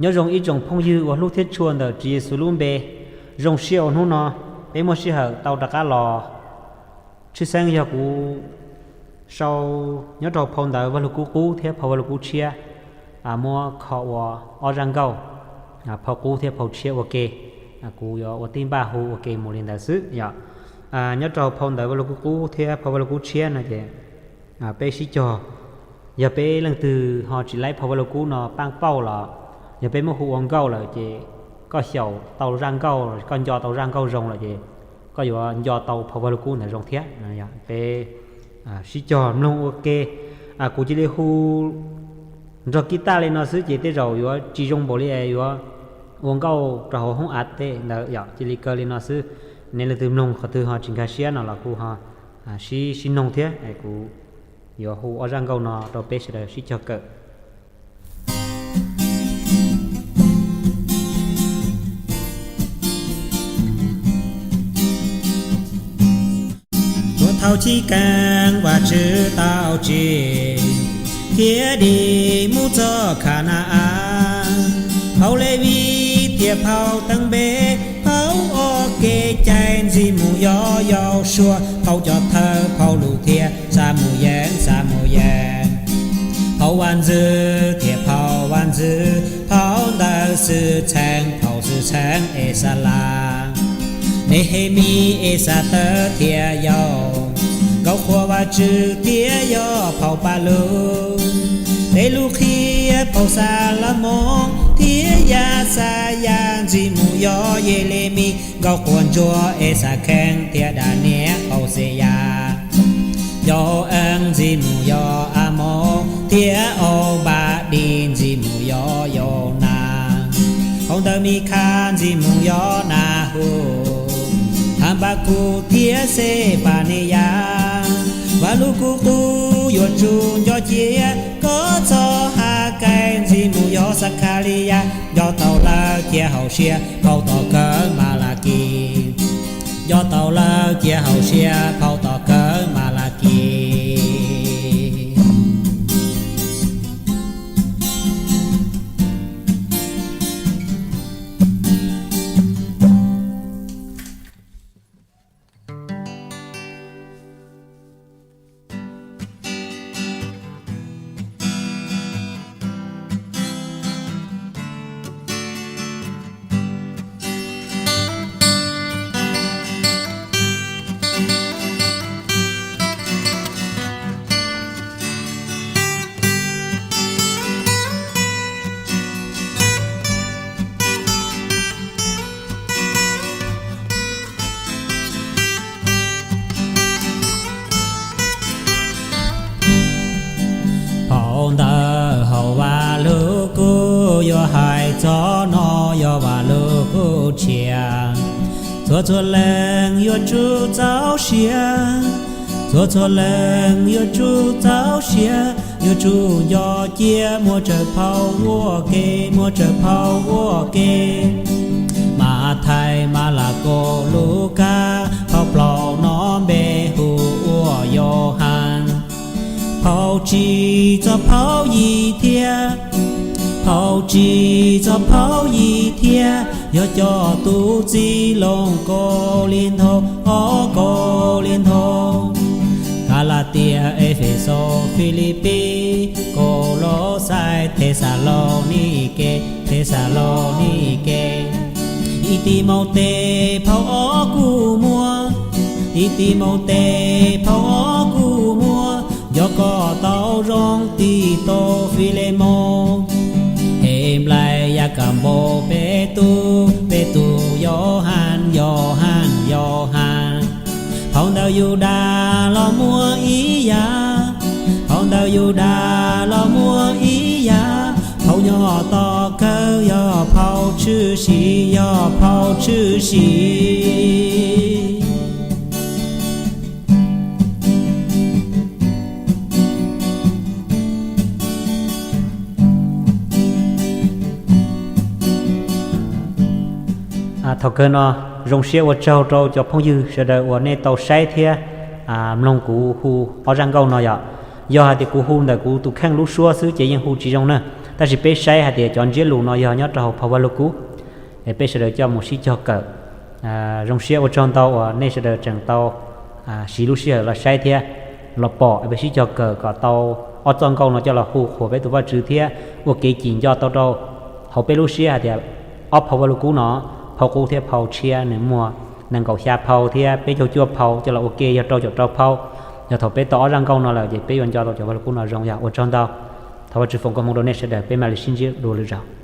Nyob zoo ib tsoom phooj ywg uas hlub thiab tshua ntawm Tswv Yexus lub npe, zoo siab uas hnub no peb muaj sij hawm tau rov qab los. Tshwj xeeb yog kuv sau nyob rau phau ntawv Vaj Lug Kub Qub thiab phau Vaj Lug Kub Tshiab, muab kho ua ob zaj nkauj, phau qub thiab phau tshiab ua ke. Kuv yuav ua tib npaj hu ua ke mus li ntawd xwb yom. Nyob rau phau ntawv Vaj Lug Kub Qub thiab phau Vaj Lug Kub Tshiab no ces peb sib cog, yog peb leej twg ho tsis laib phau Vaj Lug Kub no paaj pauj los, yog peb muab hu ua nkauj lawm ces koj xyaum tau zaj nkauj, koj nco tau zaj nkauj zoo lawm ces koj yuav nco tau phau Vaj Lug Kub ntawd zoo thiab. Peb sib cog mloog ua ke. Kuv cia li hu nrog kib taj li no xwb ces tej zaum yuav tsis zoo npaum li es yuav ua nkauj rau hauv hoob av tej ntawd yom. Cia li kaw li no xwb, nej leej twg mloog qhov twg ho tsis nkag siab no los kuj ho sib sib noog thiab. Kuv yuav hu ob zaj nkauj no rau peb sawv daws sib cog kawm. Puag thaum chiv keeb Vajtswv tau tsim thiab dim mus txog Khana-as, phau Levis thiab phau teeb npe, phau ua ke cai ntxiv mus yog Yausuas, phau cov thawj, phau Lus thiab Xamuyees, Xamuyees, phau Vaj Ntxwv thiab phau Vaj Ntxwv, phau ntawv xwm txheej, phau xwm txheej Exalas, Nehemis, Exatawv thiab Yauj, nkauj qhuas Vajtswv thiab yog phau Pajlug, tej lus qhia phau Xalamos thiab Yaxayas ntxiv mus yog Yelemis, nkauj qhuas ntsuag Exakhees thiab Daniyees, Hauxeyas, Yau-ees ntxiv mus yog Amoos thiab Aubadis ntxiv mus yog Yaunas, phau ntawv Mikhas ntxiv mus yog Nahus, Hanpakub thiab Xephaniyas, Vaj Lug Kub Qub yuav tsum nco cia, koj txoj Hakais ntxiv mus yog Xakhaliyas, nco tau lawm cia hauv siab phau tom kawg Malakis, nco tau lawm cia hauv siab phau tom kawg Malakis. Phau ntawv hauv Vaj Lug Kub yuav hais txog no yog Vaj Lug Kub Tshiab. Txhua txhua leej yuav tsum txaus siab, txhua txhua leej yuav tsum txaus siab, yuav tsum nco cia muaj tsawg phau ua ke, muaj tsawg phau ua ke. Mathais, Malakos, Lukas, phau plaub no npe hu ua Yauhas. Phau tsib txog phau yim thiab, phau tsib txog phau yim thiab, yog cov tub txib Loos Kaus Lim Nthos, Ob Kaus Lim Nthos, Kalatias, Efexus, Filipis, Kaulauxais, Thexalaunikes, Thexalaunikes, Itimautes phau ob kuj muaj, Itimautes phau ob kuj muaj, yog koj tau zoo, Titaus, Filemoos, Henplais, Yakaunpaus, Petus, Petus, Yauhas, Yauhas, Yauhas. Phau ntawv Yudas los muaj ib yam, phau ntawv Yudas los muaj ib yam, phau nyob tom kawg yog phau tshwm sim, yog phau tshwm sim. Thaum kawg no zoo siab ua tsaug rau cov phooj ywg sawv daws uas nej tau saib thiab mloog kuv hu ob zaj nkauj no yom. Yog hais tias kuv hu ntawm kuv tus kheej lub suab xwb ces yeej hu tsis zoo na. Tab sis peb saib hais tias cov ntsiab lus no yog nyob rau hauv phau Vaj Lug Kub, es peb sawv daws coj mus sib cog kawm. Zoo siab ua tsaug ntau uas nej sawv daws tseem tau siv lub sij hawm los saib thiab los pom, peb sib cog kawm kom tau ob txoj nkauj no coj los hu qhuas peb tus Vajtswv thiab ua kev cim nco tau rau hauv peb lub siab hais tias ob phau Vaj Lug Kub no, phau qub thiab phau tshiab nws muag nees nkaum xya phau thiab peb caug cuaj phau coj los ua ke yog rau caum rau phau. Yog thaum peb tau ob zaj nkauj no lawm ces peb yuav nco tau cov Vaj Lug Kub no zoo. Yog ua tsaug ntau. Thov Vajtswv foom koob hmoov rau nej sawv daws, peb mam li sib ntsib dua lwm zaus.